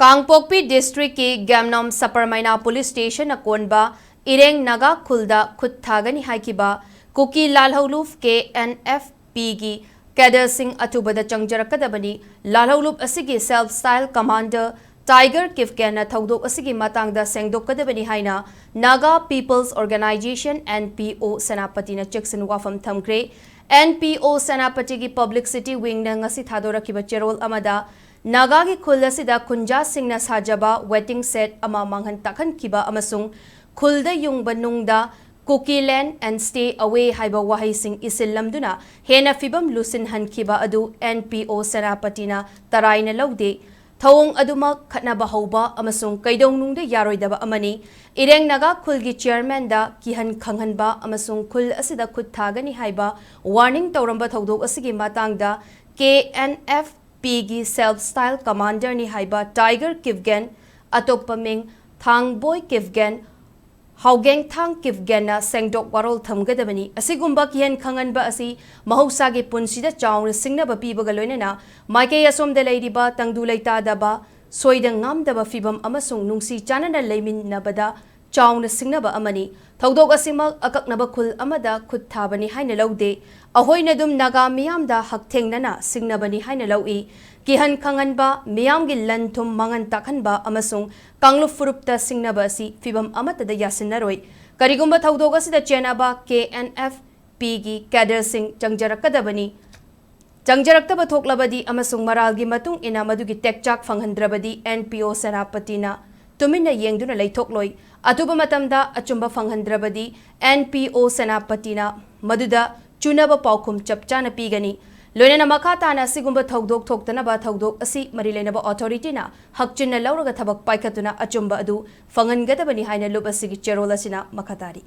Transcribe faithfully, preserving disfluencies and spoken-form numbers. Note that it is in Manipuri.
ꯀꯥꯡꯄꯣꯛꯄꯤ ꯗꯤꯁꯇ꯭ꯔꯤꯛꯀꯤ ꯒꯦꯝꯅꯣꯝ ꯁꯄꯔꯃꯩꯅꯥ ꯄꯨꯂꯤꯁ ꯁ꯭ꯇꯦꯁꯟꯅ ꯀꯣꯟꯕ ꯏꯔꯦꯡ ꯅꯥꯒꯥ ꯈꯨꯜꯗ ꯈꯨꯠ ꯊꯥꯒꯅꯤ ꯍꯥꯏꯈꯤꯕ ꯀꯨꯀꯤ ꯂꯥꯜꯍꯧꯂꯨꯞ ꯀꯦ ꯑꯦꯟ ꯑꯦꯐ ꯄꯤꯒꯤ ꯀꯦꯗꯔꯁꯤꯡ ꯑꯊꯨꯕꯗ ꯆꯪꯖꯔꯛꯀꯗꯕꯅꯤ꯫ ꯂꯥꯜꯍꯧꯂꯨꯞ ꯑꯁꯤꯒꯤ ꯁꯦꯜꯐ ꯁ꯭ꯇꯥꯏꯜ ꯀꯃꯥꯟꯗꯔ ꯇꯥꯏꯒꯔ ꯀꯤꯞꯒꯦꯟꯅ ꯊꯧꯗꯣꯛ ꯑꯁꯤꯒꯤ ꯃꯇꯥꯡꯗ ꯁꯦꯡꯗꯣꯛꯀꯗꯕꯅꯤ ꯍꯥꯏꯅ Naga peoples organisation, N P O, ꯁꯦꯅꯥꯄꯇꯤꯅ ꯆꯦꯛꯁꯤꯟ ꯋꯥꯐꯝ ꯊꯝꯈ꯭ꯔꯦ꯫ ꯑꯦꯟ ꯄꯤ ꯑꯣ ꯁꯦꯅꯥꯄꯇꯤꯒꯤ ꯄꯕ꯭ꯂꯤꯁꯤꯇꯤ ꯋꯤꯡꯅ ꯉꯁꯤ ꯊꯥꯗꯣꯔꯛꯈꯤꯕ ꯆꯦꯔꯣꯜ ꯑꯃꯗ ꯅꯥꯒꯥꯒꯤ ꯈꯨꯜ ꯑꯁꯤꯗ ꯈꯨꯟꯖꯥꯁꯤꯡꯅ ꯁꯥꯖꯕ ꯋꯦꯇꯤꯡ ꯁꯦꯠ ꯑꯃ ꯃꯥꯡꯍꯟ ꯇꯥꯛꯍꯟꯈꯤꯕ ꯑꯃꯁꯨꯡ ꯈꯨꯜꯗ ꯌꯨꯡꯕ ꯅꯨꯡꯗ "Kuki land and stay away" ꯍꯥꯏꯕ ꯋꯥꯍꯩꯁꯤꯡ ꯏꯁꯤꯜꯂꯝꯗꯨꯅ ꯍꯦꯟꯅ ꯐꯤꯕꯝ ꯂꯨꯁꯤꯟꯍꯟꯈꯤꯕ ꯑꯗꯨ ꯑꯦꯟ ꯄꯤ ꯑꯣ ꯁꯦꯅꯥꯄꯇꯤꯅ ꯇꯔꯥꯏꯅ ꯂꯧꯗꯦ꯫ ꯊꯧꯑꯣꯡ ꯑꯗꯨꯃꯛ ꯈꯠꯅꯕ ꯍꯧꯕ ꯑꯃꯁꯨꯡ ꯀꯩꯗꯧꯅꯨꯡꯗ ꯌꯥꯔꯣꯏꯗꯕ ꯑꯃꯅꯤ꯫ ꯏꯔꯦꯡ ꯅꯥꯒꯥ ꯈꯨꯜꯒꯤ ꯆꯤꯌꯔꯃꯦꯟꯗ ꯀꯤꯍꯟ ꯈꯪꯍꯟꯕ ꯑꯃꯁꯨꯡ ꯈꯨꯜ ꯑꯁꯤꯗ ꯈꯨꯠ ꯊꯥꯒꯅꯤ ꯍꯥꯏꯕ ꯋꯥꯔꯅꯤꯡ ꯇꯧꯔꯝꯕ ꯊꯧꯗꯣꯛ ꯑꯁꯤꯒꯤ ꯃꯇꯥꯡꯗ ꯀꯦ ꯑꯦꯟ ꯑꯦꯐ ꯄꯤꯒꯤ ꯁꯦꯜꯐ ꯁ꯭ꯇꯥꯏꯜ ꯀꯃꯥꯟꯗꯔꯅꯤ ꯍꯥꯏꯕ ꯇꯥꯏꯒꯔ ꯀꯤꯞꯒꯦꯟ, ꯑꯇꯣꯞꯄ ꯃꯤꯡ ꯊꯥꯡꯕꯣꯏ ꯀꯤꯞꯒꯦꯟ, ꯍꯥꯎꯒꯦꯡꯊꯥꯡ ꯀꯤꯞꯒꯦꯟꯅ ꯁꯦꯡꯗꯣꯛ ꯋꯥꯔꯣꯜ ꯊꯝꯒꯗꯕꯅꯤ꯫ ꯑꯁꯤꯒꯨꯝꯕ ꯀꯤꯍꯟ ꯈꯪꯍꯟꯕ ꯑꯁꯤ ꯃꯍꯧꯁꯥꯒꯤ ꯄꯨꯟꯁꯤꯗ ꯆꯥꯎꯅ ꯁꯤꯡꯅꯕ ꯄꯤꯕꯒ ꯂꯣꯏꯅꯅ ꯃꯥꯏꯀꯩ ꯑꯁꯣꯝꯗ ꯂꯩꯔꯤꯕ ꯇꯪꯗꯨ ꯂꯩꯇꯥꯗꯕ, ꯁꯣꯏꯗ ꯉꯥꯝꯗꯕ ꯐꯤꯚꯝ ꯑꯃꯁꯨꯡ ꯅꯨꯡꯁꯤ ꯆꯥꯟꯅꯅ ꯂꯩꯃꯤꯟꯅꯕꯗ ꯆꯥꯎꯅ ꯁꯤꯡꯅꯕ ꯑꯃꯅꯤ꯫ ꯊꯧꯗꯣꯛ ꯑꯁꯤꯃꯛ ꯑꯀꯛꯅꯕ ꯈꯨꯜ ꯑꯃꯗ ꯈꯨꯠ ꯊꯥꯕꯅꯤ ꯍꯥꯏꯅ ꯂꯧꯗꯦ꯫ ꯑꯩꯈꯣꯏꯅ ꯑꯗꯨꯝ ꯅꯥꯒꯥ ꯃꯤꯌꯥꯝꯗ ꯍꯛꯊꯦꯡꯅꯅ ꯁꯤꯡꯅꯕꯅꯤ ꯍꯥꯏꯅ ꯂꯧꯏ꯫ ꯀꯤꯍꯟ ꯈꯪꯍꯟꯕ, ꯃꯤꯌꯥꯝꯒꯤ ꯂꯟ ꯊꯨꯝ ꯃꯥꯡꯍꯟ ꯇꯥꯛꯍꯟꯕ ꯑꯃꯁꯨꯡ ꯀꯥꯡꯂꯨꯞ ꯐꯨꯔꯨꯞꯇ ꯁꯤꯡꯅꯕ ꯑꯁꯤ ꯐꯤꯚꯝ ꯑꯃꯠꯇꯗ ꯌꯥꯁꯤꯟꯅꯔꯣꯏ꯫ ꯀꯔꯤꯒꯨꯝꯕ ꯊꯧꯗꯣꯛ ꯑꯁꯤꯗ ꯆꯦꯟꯅꯕ ꯀꯦ ꯑꯦꯟ ꯑꯦꯐ ꯄꯤꯒꯤ ꯀꯦꯗꯔꯁꯤꯡ ꯆꯪꯖꯔꯛꯀꯗꯕꯅꯤ꯫ ꯆꯪꯖꯔꯛꯇꯕ ꯊꯣꯛꯂꯕꯗꯤ ꯑꯃꯁꯨꯡ ꯃꯔꯥꯜꯒꯤ ꯃꯇꯨꯡ ꯏꯟꯅ ꯃꯗꯨꯒꯤ ꯇꯦꯛꯆꯥꯛ ꯐꯪꯍꯟꯗ꯭ꯔꯕꯗꯤ ꯑꯦꯟ ꯄꯤ ꯑꯣ ꯁꯦꯅꯥꯄꯇꯤꯅ ꯇꯨꯃꯤꯟꯅ ꯌꯦꯡꯗꯨꯅ ꯂꯩꯊꯣꯛꯂꯣꯏ꯫ ꯑꯊꯨꯕ ꯃꯇꯝꯗ ꯑꯆꯨꯝꯕ ꯐꯪꯍꯟꯗ꯭ꯔꯕꯗꯤ ꯑꯦꯟ ꯄꯤ ꯑꯣ ꯁꯦꯅꯥꯄꯇꯤꯅ ꯃꯗꯨꯗ ꯆꯨꯅꯕ ꯄꯥꯎꯈꯨꯝ ꯆꯞ ꯆꯥꯅ ꯄꯤꯒꯅꯤ꯫ ꯂꯣꯏꯅꯅ ꯃꯈꯥ ꯇꯥꯅ ꯑꯁꯤꯒꯨꯝꯕ ꯊꯧꯗꯣꯛ ꯊꯣꯛꯇꯅꯕ ꯊꯧꯗꯣꯛ ꯑꯁꯤ ꯃꯔꯤ ꯂꯩꯅꯕ ꯑꯣꯊꯣꯔꯤꯇꯤꯅ ꯍꯛꯆꯤꯟꯅ ꯂꯧꯔꯒ ꯊꯕꯛ ꯄꯥꯏꯈꯠꯇꯨꯅ ꯑꯆꯨꯝꯕ ꯑꯗꯨ ꯐꯪꯍꯟꯒꯗꯕꯅꯤ ꯍꯥꯏꯅ ꯂꯨꯞ ꯑꯁꯤꯒꯤ ꯆꯦꯔꯣꯜ ꯑꯁꯤꯅ ꯃꯈꯥ ꯇꯥꯔꯤ꯫